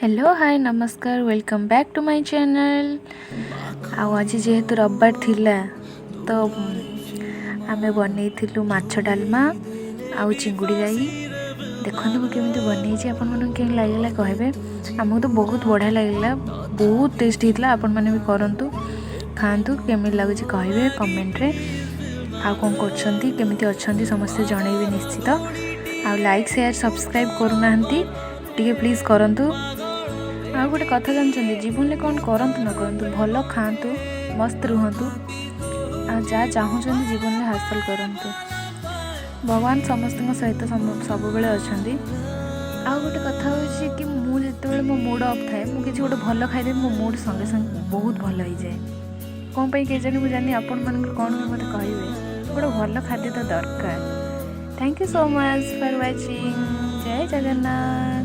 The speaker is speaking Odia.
ହ୍ୟାଲୋ, ହାଏ, ନମସ୍କାର, welcome back to my channel। ଆଉ ଆଜି ଯେହେତୁ ରବିବାର ଥିଲା, ତ ଆମେ ବନେଇଥିଲୁ ମାଛ ଡାଲମା ଆଉ ଚିଙ୍ଗୁଡ଼ି ରାଇ। ଦେଖନ୍ତୁ ମୁଁ କେମିତି ବନେଇଛି। ଆପଣମାନଙ୍କୁ କେମିତି ଲାଗିଲା କହିବେ। ଆମକୁ ତ ବହୁତ ବଢ଼ିଆ ଲାଗିଲା, ବହୁତ ଟେଷ୍ଟ ହେଇଥିଲା। ଆପଣମାନେ ବି କରନ୍ତୁ, ଖାଆନ୍ତୁ, କେମିତି ଲାଗୁଛି କହିବେ କମେଣ୍ଟରେ। ଆଉ କ'ଣ କରୁଛନ୍ତି, କେମିତି ଅଛନ୍ତି ସମସ୍ତେ ଜଣେଇବେ ନିଶ୍ଚିତ। ଆଉ ଲାଇକ୍, ସେୟାର, ସବସ୍କ୍ରାଇବ୍ କରୁନାହାନ୍ତି, ଟିକେ ପ୍ଲିଜ୍ କରନ୍ତୁ। ଆଉ ଗୋଟେ କଥା ଜାଣିଛନ୍ତି? ଜୀବନରେ କ'ଣ କରନ୍ତୁ ନ କରନ୍ତୁ, ଭଲ ଖାଆନ୍ତୁ, ମସ୍ତ ରୁହନ୍ତୁ ଆଉ ଯାହା ଚାହୁଁଛନ୍ତି ଜୀବନରେ ହାସଲ କରନ୍ତୁ। ଭଗବାନ ସମସ୍ତଙ୍କ ସହିତ ସବୁବେଳେ ଅଛନ୍ତି। ଆଉ ଗୋଟେ କଥା ହେଉଛି କି ମୁଁ ଯେତେବେଳେ ମୋ ମୁଡ଼୍ ଅଫ୍ ଥାଏ, ମୁଁ କିଛି ଗୋଟେ ଭଲ ଖାଇଦେବି, ମୋ ମୁଡ଼୍ ସଙ୍ଗେ ସଙ୍ଗେ ବହୁତ ଭଲ ହେଇଯାଏ। କ'ଣ ପାଇଁ କେଜାଣି ମୁଁ ଜାଣିନି। ଆପଣମାନଙ୍କର କ'ଣ ହୁଏ ମୋତେ କହିବେ। ଗୋଟେ ଭଲ ଖାଦ୍ୟ ତ ଦରକାର। Thank you so much for watching। Jay Jagannath.